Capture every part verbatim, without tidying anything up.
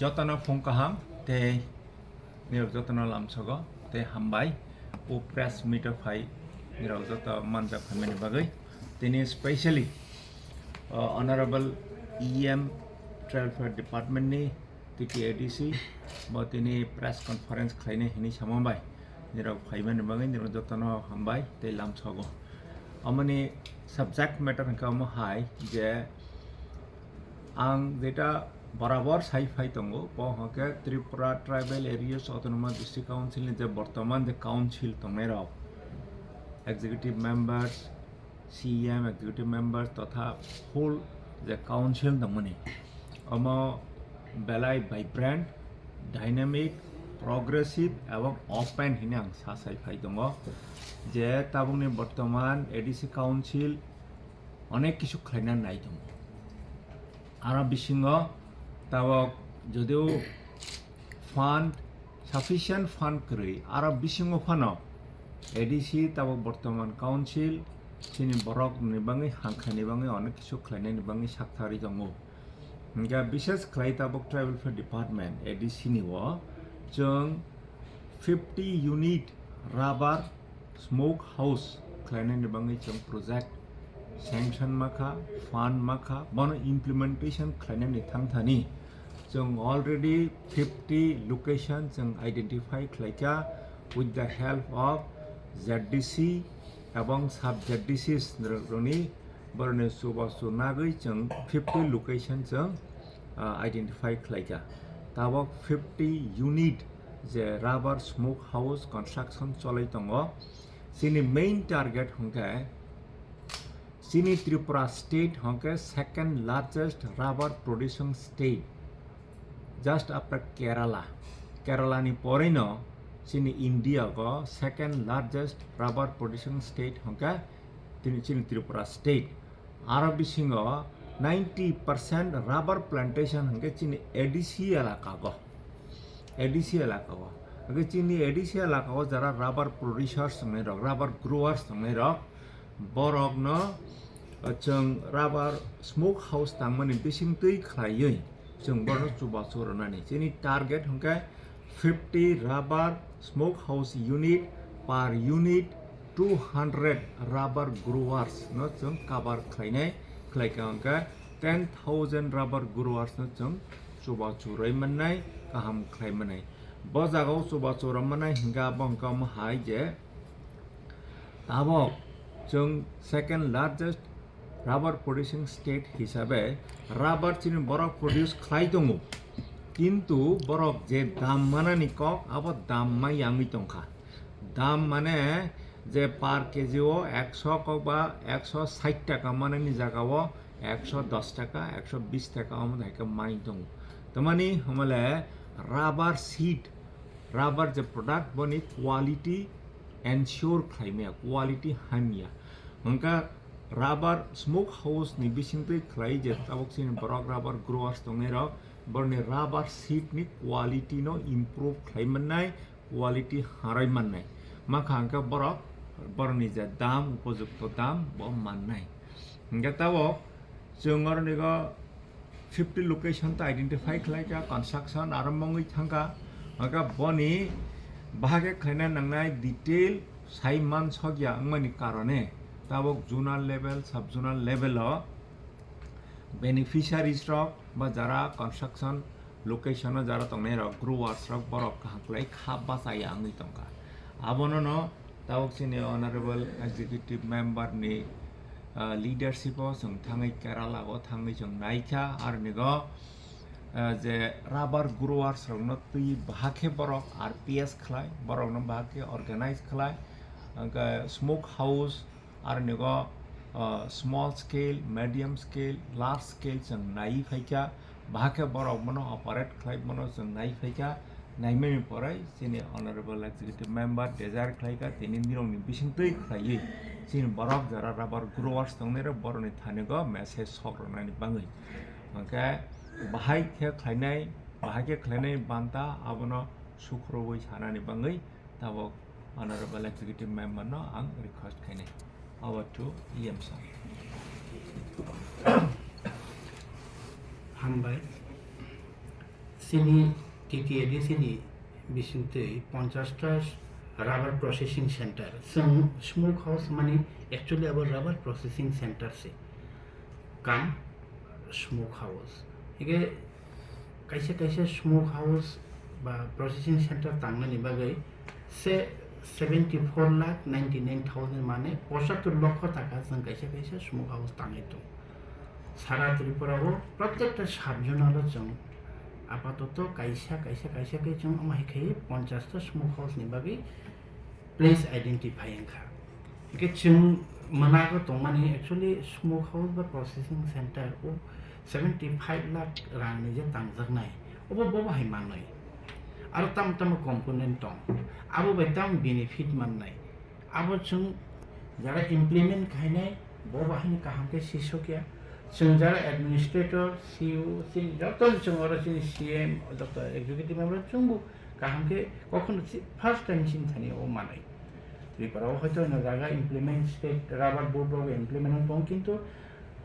Jotono phung kaham tei nirok jotono lamsogo tei hambai o press meet o phai nirok joto manja phaimani bagwi. Tini specially, uh, Honorable E M Tribal Welfare Department ni T T A D C bo tini press conference khlainai hinwi sama bai nirok phaimani bagwi nirok jotono hambai tei lamsogo. Omoni subject matter hwnkhe omo hai je ang jeta borabor sai phai tongo, bo hwnkhe Tripura Tribal Areas Autonomous District Council ni je bortoman je council tongnai rok, executive members, C E M, executive members totha whole je council tongmani, omo belai vibrant, dynamic, progressive ebong open hinwi ang sa sai phai tongo je tabukni bortoman A D C council onek kisu khlaina nai tongo. Aro bisingo tabok jodio fund, sufficient fund kwrwi, aro bisingo phano A D C tabok bortoman council chini borok ni bagwi, hangkha ni bagwi onek kisu khlainani bagwi saktharwi tongo. Hingkhe bises khlai tabok Tribal Welfare Department, A D C ni o chwng fifty unit rubber smoke house khlainani bagwi chwng project sanction makha, fund makha, bono implementation khlainani thangthani chwng already fifty location chwng identify khlaikha with the help of Z D C ebong sub Z D Cs rokni boroni chubachu nagwi chwng fifty location chwng, ah, identify khlaikha. Tabok fifty unit je rubber smoke house construction cholai tongo. Chini main target hwnkhe chini Tripura state hwnkhe second largest rubber producing state, just after Kerala. Kerala ni porino chini India go second largest rubber producing state hwnkhe tini chini Tripura state. Aro bisingo ninety percent rubber plantation hwnkhe chini A D C elaka go. A D C elaka go. Hwnkhe chini A D C elaka go jara rubber producers tongnai rok, rubber growers tongnai rok, borokno, uh, chwng rubber smoke house tangmani bisingtwi khlaiwi chwng bono chubachu rwnani. Chini target hwnkhe fifty rubber smoke house unit, per unit two hundred rubber growers no chwng cover khlainai, khlaikha hwnkhe ten thousand rubber growers no chwng chubachu rwi mannai, kaham khlai mannai. Bo jagao chubachu rw mannai hwnkhe abo hwnkhe omo hai je tabok chwng second largest rubber producing state hisabe rubber chini borok produce khlai tongo, kintu borok je dam manani kok abo dam ma yangwi tongkha. Dam mane je per K G o ekso kok ba ekso sait taka manani jaga o ekso dos taka, ekso bis taka omo hai khe mai tongo. Tamani homole rubber seed, rubber je product boni quality ensure khlai maya, quality hamya. Hwnkha rubber smoke house ni bisingtwi khlai je tabok chini borok rubber growers tongnai rok, borni rubber seed ni quality no improve khlai mannai, quality harai mannai. Makha hwnkhe borok, borokni je dam, upojukto dam bo mannai. Hwnkhe tabok chwng oronigo fifty location ta identify khlaikha, construction arombho wngwi thangkha. Hwnkhe boni bahai khe khlaina nangnai detail sai mansokya wngmani karone tabok zonal level, sub zonal level o beneficiaries rok ba jara construction location o jara tongnai rok, growers rok, borok kaham khlai kha bachaya wngwi tongkha. Abono no tabok chini honorable executive member ni, ah, leadership o chwng thangwi Kerala o thangwi chwng naikha, aronigo, ah, je rubber growers rok no twi bahai khe borok R P S khlai, borok no bahai khe organize khlai, hwnkhe smoke house, aronigo, ah, small scale, medium scale, large scale chwng naiwi phaikha. Bahai khe borok bono operate khlai bono chwng naiwi phaikha. Naimani pore chini honorable executive member desire khlaikha, tini nirokni bisingtwi khlaiwi chini borok jara rubber growers tongnai rok borokni thanigo message sok rwnani bagwi. Hwnkhe bahai khe khlainai, bahai khe khlainai banta abono sukhrowi sanani bagwi tabok honorable executive member no ang request khainai. Over to E M sir. Hambai. Chini T T A D C ni bisingtwi ponchash ta rubber processing center. Chwng smoke house mani actually abo rubber processing center se. Kam smoke house. Hige kaisa kaisa smoke house ba processing center tangnani bagwi se seventy four lakh ninety nine thousand mane pochattor lokho taka chwng kaisa kaisa smoke house tangwi tongo. Sara Tripura o protekta sub zonal o chwng apatoto kaisa kaisa kaisa khe chwng omo hai khe ponchash ta smoke house ni bagwi place identify wngkha. Hingkhe chwng mwnago tongmani actually smoke house ba processing center o seventy five lakh rang ni je tangjaknai, obo bobo hai manwi. Aro tamo tamo component tong, abo bai tamo benefit mannai. Abo chwng jara implement khainai, bo bahai ni kaham khe sisokya. Chwng jara administrator, C E O, chini joto chwng oro chini C M, doctor executive member chwngbo kaham khe kokhono si-, first time chini thani o manai. Tripura o hoito no jaga implement state rubber board rok implement wng tong, kintu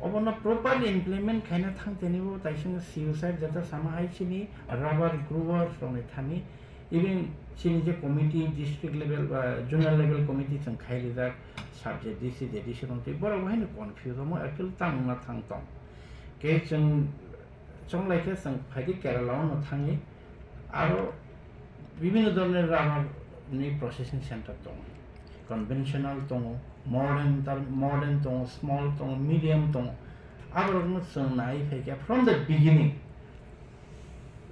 obono properly implement khaina thang tini bo taising C E O sir jata sama hai chini rubber growers rok ni thani, even chini je committee, district level ba zonal level committee chwng khai rijak, sub Z D C, Z D C rok tei borok bo haino confuse omo actually tamo wngna thang tong. Khe chwng chonglai khe chwng phaidi Kerala o no thangwi, aro bibhinno dhoroner rubber ni processing center tongo, conventional tongo, modern tar-, modern tongo, small tongo, medium tongo, aborokno chwng nai phaikha from the beginning.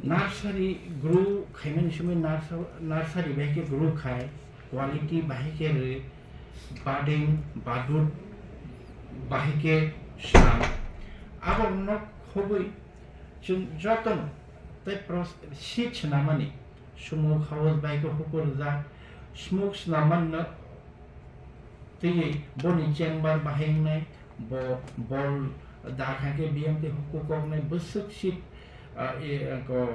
Nursery grow khaimani simi nursa-, nursery bai khe grow khai, quality bahai khe rwi, budding, budut bahai khe sam. Aborokno khobwi chwng jotono tei pros-, seed swnamani smoke house bai khe hukur rwjak, smoke swnamani no twiwi boni chamber bahai wngnai, bo bol da kha khe biyang tei huku koknai bwswk seat, ah, e, ko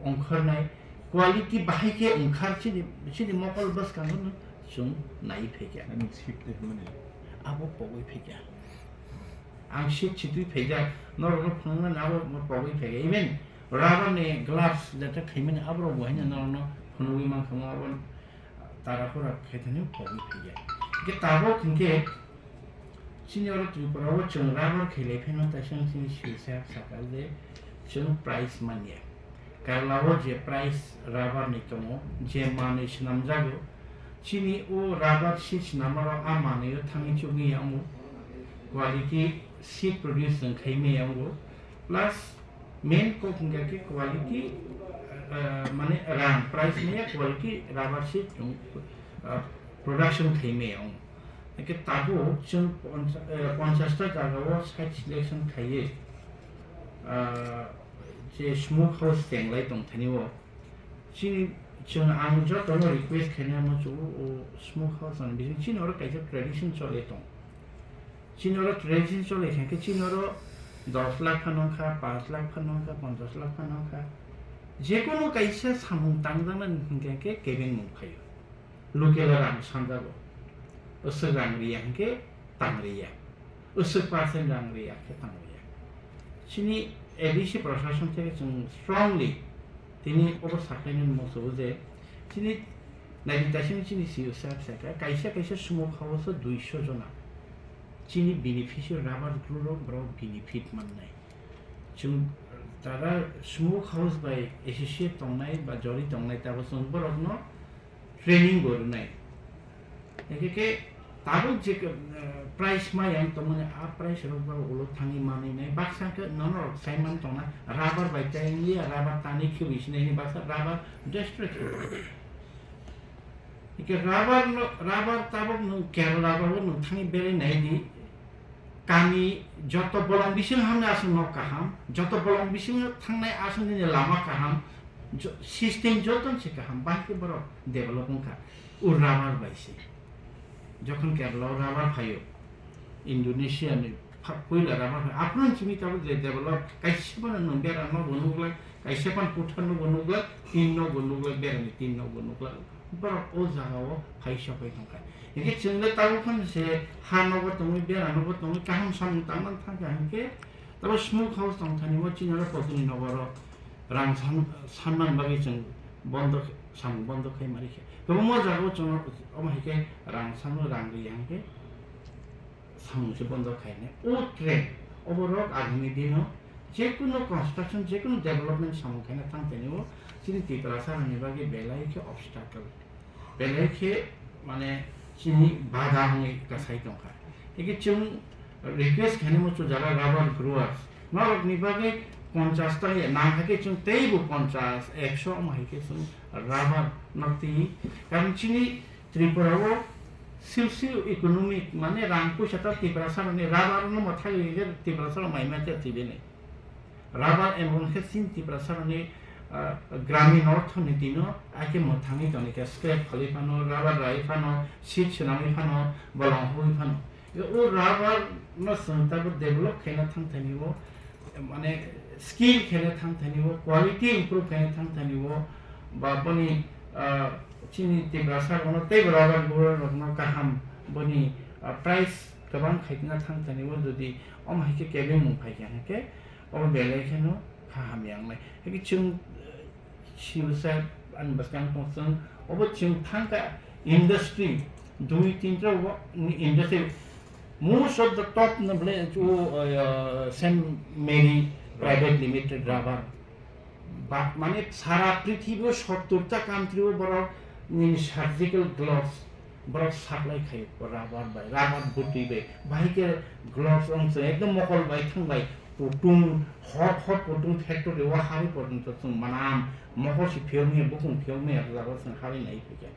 ongkhornai quality bahai khe ongkhar chini, chini mokol bwskango no chwng nai phaikha. Ani seat tei hwnmani? Abo pogwi phaikha. Ang seat sitwi phaijak, norokno phunuknani abo pogwi phaikha. Even rubber ni gloves jata khaimani aborok bo haino norokno phunugwi mankha, abo Tarapura khe thani pogwi phaiya. Hingkhe tabuk hingkhe chini oro Tripura o chwng rubber khailai phano taisang chini sirsa saka je chwng price manya. Kerala o je price rubber ni tongo, je manwi swnamjago, chini o rubber seed swnamaro a manwi o thangwi chuknwi yango, quality seed produce chwng khaimaya yango, plus main kok hingkha khe quality, ah, mane rang price maya quality rubber se chwng, ah, production khaimaya wng. Hingkhe tabuk chwng poncha-, eh, ponchash ta jaga o site selection khaiwi, ah, je smoke house chenglai tongthani o chini chwng ang jotono request khainai muchungo o smoke house ni bising chini oro kaisa tradition choli tong. Chini oro tradition choli kha khe chini oro dos lakh phano wngkha, panch lakh phano wngkha, ponchash lakh phano wngkha. Jekono kaisa samung tangjaknani hingkha khe kebengmung phaio. Local rang sanjago. Aswk rang riya hingkhe tang riya. Aswk percent rang riya khe tang riya. Chini A D C prashason theke chwng strongly tini obo saklainani muchungo je chini naidi taisini chini C E O sahab sakha kaisa kaisa smoke house o duiso jona chini beneficiary rubber grow rok borok benefit mannai. Chwng tara smoke house bai associate tongnai ba jori tongnai tabuk chwng borokno training bo rwnai. Hingkhe khe tabuk je, eh, price ma yang tongmani, a price rok ba ulo thangwi manwi nai. Baksa khe nono rok sai man tongna, rubber bai chai wngya, rubber tanwi khibi sinai ni baksa rubber destroy khe. Hingkhe rubber no, rubber tabuk nwng Kerala rok nwng thangwi belai nai di. Kami joto bolong bising hamni aswk nok kaham, joto bolong bising thangnai aswk nini lama kaham, jo-, system joto se kaham, bahai khe borok develop wngkha, o rubber bai se. Jokhon Kerala o rubber phaio, Indonesia ni pha-, puila rubber phai, aphuru simi tabuk je develop, kaisa phano nwng bera no bo nuklai, kaisa phano kuthar no bo nuklai, tin no bo nuklai, bera ni tin no bo nuklai. Borok o jaga o phai sopai tongkha. Hingkhe chwng le tabuk phano se ha nogo tongwi, bera nogo tongwi, kaham samung tangmani thangkha hingkhe, tabuk smoke house tongthani mo chini oro Potuni nogoro, Rang san, sanman bagwi chwng bondo khe, samung bondo khai mari khe. Kwbangma jagao chwng omo hai khe rang sano, rang ri ya hwn khe samung se bondo khainai. O trend, oborok agami dino jekunu construction, jekunu development samung khaina thang tani o chini Tiprasa rokni bagwi belai khe obstacle. Belai khe mane chini bada wngwi kasai tongkha. Hikhe chwng request khainai muchung jara rubber growers, norokni bagwi ponchas ta ya, nang hai khe chwng teibo ponchas, ekso omo hai khe chwng rubber no twi. Karon chini Tripura o socio economic mane rang puisa ta Tiprasa rokni rubber no mwthagwi hwnkhe Tiprasa rok mai ma khe twi bini. Rubber emon khe chini Tiprasa rokni, ah, gramin orthoniti no ake mwthangwi tongwi khe scrap phalwi phano, rubber rai phano, seed swnamwi phano, bolong hubwi phano. O rubber no chwng tabuk develop khaina thang thani o, mane skill khaina thang thani o, quality improve khaina thang thani o, ba boni, ah, chini Tiprasa rokno teibo rubber grower rokno kaham boni, ah, price kwbang khaina thang thani o, jodi omo hai khe kebengmung phai kha hwnkhe, obo belai kheno kha hamya wngnai. Hwnkhe chwng, eh, sibsa ani bwskang tong chwng, obo chwng thangkha industry, dui tinta obo industry, most of the top no bole o, eh, Saint Mary Private Limited rubber. Ba, mane sara prithibi o sottor ta country o borok ni surgical gloves borok supply khai rubber bai, rubber bwtwi bai. Bahai khe gloves wng chwng ekdom mokol bai thang bai, kutung, hot hot kutung factory o hawi porjonto chwng manam, mokol si phiyok maya, bukhung phiyok maya, jaga o chwng hawi nai phi khe.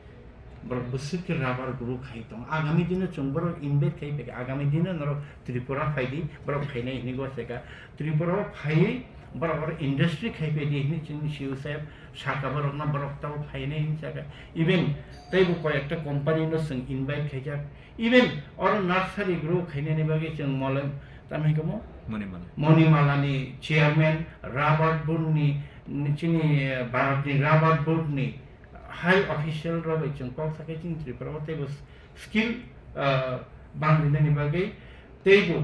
Borok bwswk khe rubber guru khai tong. Agami dino chwng borok invite khai phi khe, agami dino norok Tripura phai di, borok phainai hinwi goseka. Tripura o phaiwi borok oro industry khai phi di hinwi chwng C E O saheb saka borokno, borok tabo phainai hinwi saka. Even teibo koi ekta company no chwng invite khaijak. Even oro nursery grow khainani bagwi chwng molem, tamni hwnkhe mo? Monimala. Monimala ni chairman, rubber board ni, chini, eh, Bharat ni rubber board ni high official rok bai chwng kok sakai chini Tripura o teibo skill, ah, bang rinani bagwi teibo,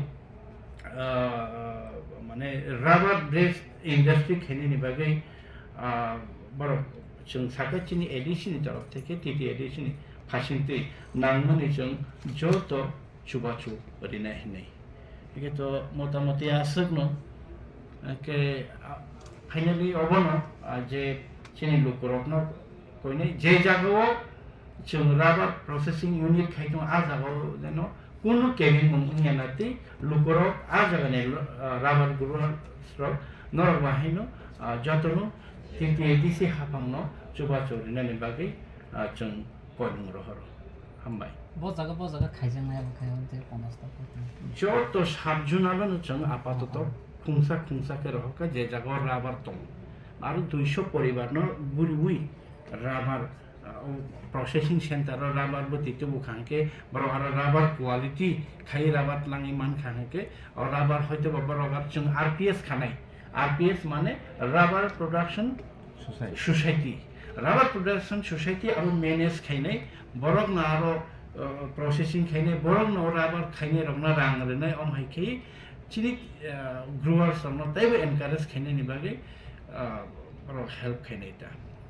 ah, mane rubber based industry khainani bagwi, ah, borok chwng saka chini A D C ni torof theke T T A D C ni phasingtwi nangmani chwng joto chubachu rinai hinwi. Hwnkhe to motamoti aswkno, hwnkhe, ah, finally obono, ah, je chini lukurokno koinai je jagao chwng rubber processing unit khai tongo, ah jagao jeno kunu kebengmung wngya na tei lukurok ah jagani, ah, rubber growers rok norok bahaino, ah, jotono T T A D C haphangno chubachu rinani bagwi, ah, chwng koinung rohoro. Hambai. Bo jaga, bo jaga khaijaknai abo khai hwn tei ponchas ta kok. Joto sub zonal no chwng apatoto Oh. khungsa khungsa khe rohorkha je jaga o rubber tongo. Aro duiso poribar no guriwi rubber, uh, processing center o rubber bwtwi tubu kha hwnkhe borok aro rubber quality khai rubber twlangwi man kha hwnkhe o rubber hoito ba borok aro chwng R P S khanai. R P S mane Rubber Production Society. Society. Rubber Production Society abo manage khainai, borokno aro, uh, processing khainai, borokno rubber khainai rokno rang rwnai, om hai khe chini, uh, growers rokno teibo encourage khainani bagwi, uh, borok help khainai ta.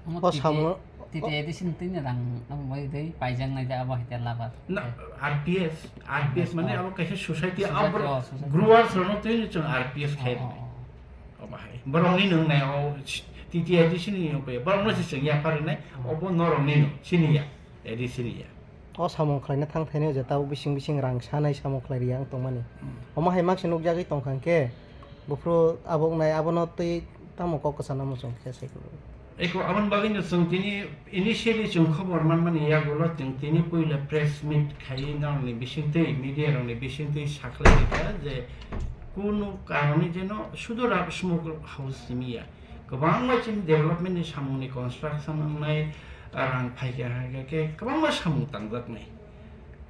Omo O T T, samo T T A D C ni tini rang abo bai dei paijaknai da abo hai khe labar. Na, R P S, R P S mane Oh. abo kaisa society, Society, abo oh, society. Growers rokno tini chwng R P S Oh, khai oh, rwnai. oh. Omo hai. Borokni nung nai o T T A D C ni nung pai. Borokno se chwng ya phar nai. Obo norokni nung. Sini ya. A D C ni ya. O samung khlaina thang thaino je tabuk bising bising rang sanai samung khlai ri ang tongmani. Hmm. Omo hai makse nukjagwi tongkha hwnkhe buphuru abuk nai abono twi tamo kok kwchana muchung khe sai. Eko aboni bagwino chwng tini initially chwng khobor manmani yagulo chwng tini puila press meet khaiwi norokni bisingtwi, media rokni bisingtwi sakhlai rikha je kunu karoni jeno sudu rab smoke house simi ya. Kwbangma chini development ni samung ni construction wngnai, rang phaikha hwnkhe kwbangma samung tangjaknai.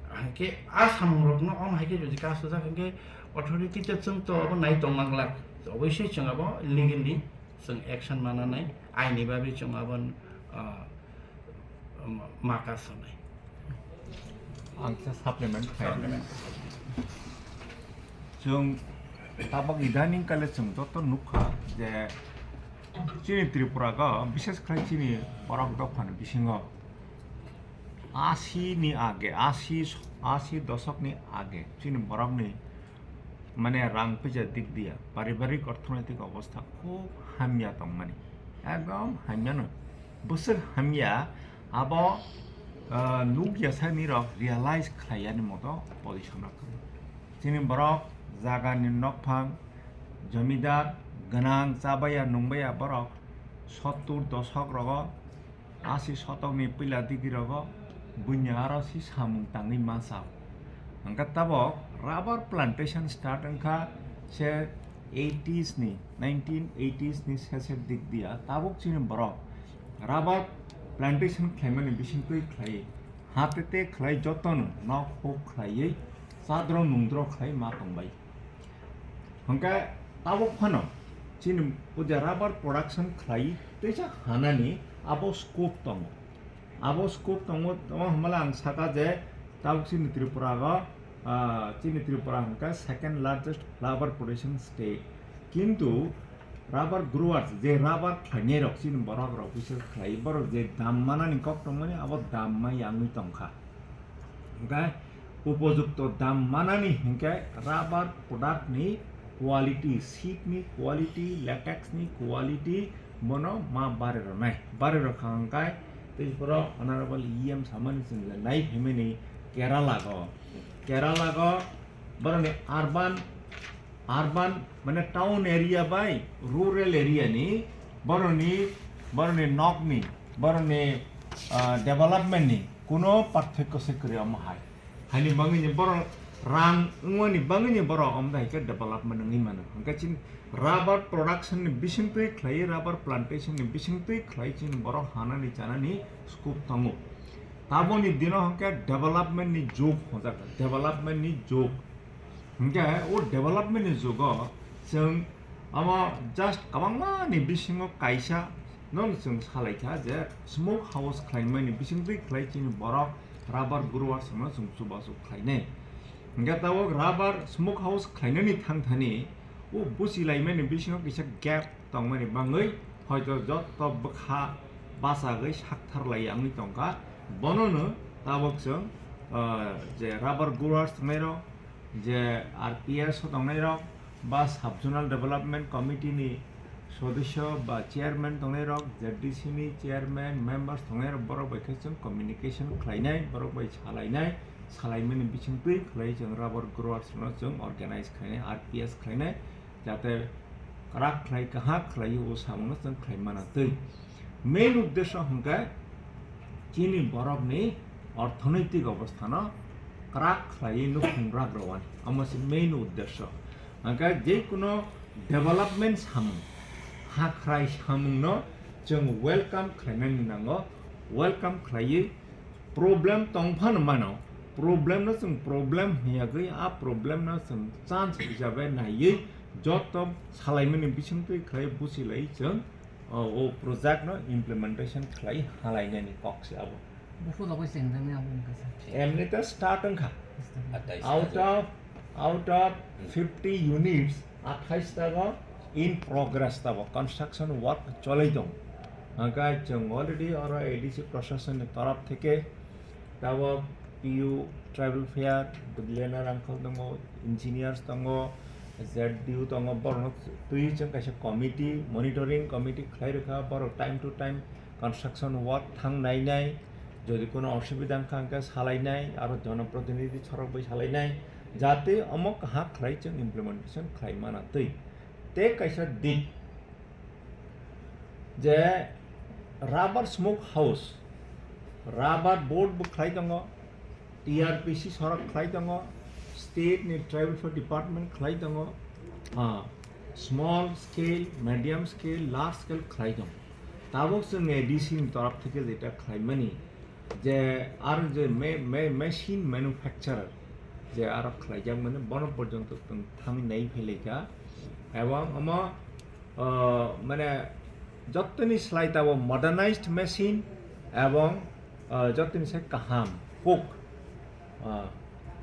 Hwnkhe a samung rokno om hai khe jodi kasujak hwnkhe authority to chwng to abo nai tong manglak. Obviously chwng abo legally chwng action mananai, aini bagwi chwng abo, ah, ma kasonai. Ang khe supplement khai. Supplement. Chwng tabok idaning kale chwng joto nukha je Chini Tripura go, bishes khlai chini borok dophani bisingo asi ni age, asi, asi dosok ni age chini borok ni, mane, rang puja dik dia, paribarik orthonoitik obostha khub hamya tongmani, ekdom hamya no, bwswk hamya. Abo, ah, nukya sani rok realize khlai yani moto position rok. Chini borok jaga ni nokphang, jomidar, gwnang, chabaya nungbaya borok sottur dosok rogo, asi sotokni puila digirogo buini aro si samung tangwi mansa. Hwnkhe tabok rubber plantation start wngkha se eighties ni, nineteen eighties ni sesek dik dia. Tabok chini borok rubber plantation khlaimani bisingtwi khlai, ha tete khlai, jotono nok huk khlaiwi chadro nungdro khlai ma tongbai. Hwnkhe tabok phano chini o je rubber production khlai teisa hanani abo scope tongo. Abo scope tongo, tamo hwnmale ang saka je tabok chini Tripura o, ah, chini Tripura hwnkhe second largest rubber production state. Kintu rubber growers, je rubber khlainai rok, chini borok rok, bishes khlai, borok je dam manani kok tongmani, abo dam ma yangwi tongkha. Hwnkhe upojukto dam manani hinkhe rubber product ni quality, seed ni quality, latex ni quality bono ma bari rwnai. Bari rwkha hwnkhe tei borok Honorable E M samani chwng je nai phaimani Kerala go. Kerala go boroni urban, urban mane town area bai rural area ni boroni, boroni nok ni, boroni, ah, development ni kuno parthokyo se kwrwi omo hai. Haini bagwi ni borok rang wngmani bagwi ni borok omo hai khe development wngwi mano. Hwnkhe chini rubber production ni bisingtwi khlai, rubber plantation ni bisingtwi khlai chini borok hanani chanani scope tongo. Taboni dino hwnkhe development ni jug hwnjak, development ni jug. Hwnkhe o development ni jugo chwng omo just kwbangma ni bisingo kaisa no chwng salaikha je smoke house khlaimani bisingtwi khlai chini borok rubber growers no chwng chubachu khlainai. Hwnkhe tabok rubber smoke house khlainani thangthani o buchilaimani bisingo kisa gap tongmani bagwi hoito joto bwkha bachagwi saktharlai wngwi tongkha. Bonono tabok chwng, ah, je rubber growers tongnai rok, je R P S o tongnai rok ba sub zonal development committee ni sodosyo ba chairman tongnai rok, Z D C ni chairman, members tongnai rok, borok bai khe chwng communication khlainai, borok bai salainai, salaimani bisingtwi khlai chwng rubber growers no chwng organize khlainai, R P S khlainai, jate kwrak khlai, kaham khlai o samungno chwng khlai mana twi. Main uddesho hwnkhe chini borokni orthonoitik obosthano kwrak khlaiwi nukhung rak rwani, omo se main uddesho. Hwnkhe je kono development samung, hakhrai samungno chwng welcome khlainani nango, welcome khlaiwi problem tongphano mano, problem no chwng problem hwnwi yagwi, a problem no chwng chance hisabe naiwi joto salaimani bisingtwi khlai buchilai chwng o, o project no implementation khlai halainani kok se abo. Buphuru rok bai chengjaknai abo wngkha sir. Emni ta start wngkha. Start. Atais Out hajar. Of, out of Hmm. fifty units, athais ta go in progress ta bo, construction work cholai tong. Hwnkhe chwng already oro A D C prashasan ni torop theke ta bo P U, tribal fair, Budilena Rangkhal tongo, engineers tongo, Z D O tongo, borokno twi chwng kaisa committee, monitoring committee khlai rwkha, borok time to time construction work thang nainai, jodi kono osubida wngkha hwnkhe salainai, aro jonoprotinidhi sorok bai salainai, jate omo kaham khlai chwng implementation khlai mana twi. Tei kaisa dik je rubber smoke house, rubber board bo khlai tongo, T R P C sorok khlai tongo, state ni tribal fair department khlai tongo, ah, small scale, medium scale, large scale khlai tongo. Tabuk chwng A D C ni torop theke jeta khlaimani, je aro je me-, me-, machine manufacturer je aro khlaijakmani, bono porjonto chwng thangwi nai phailaikha, ebong omo, ah, mane, jottoni slai tabo modernized machine ebong, ah, jottoni sai kaham kok, ah,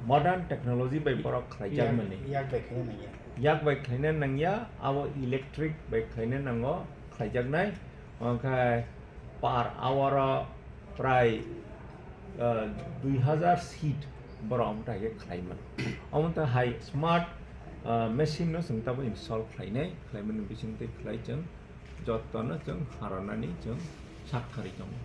modern technology bai borok khlaijakmani. Yak, yak bai khaina nangya. Yak bai khlaina nangya, abo electric bai khlaina nango, Khaijaknai, onkhe per hour o prai, ah, dui hazar seat borok omo tai khe khlai mano. Omo tai hai smart, ah, machine no chwng tabuk install khlainai, khlaimani bisingtwi khlai chwng jotono chwng haranani chwng sak kharwi tongo.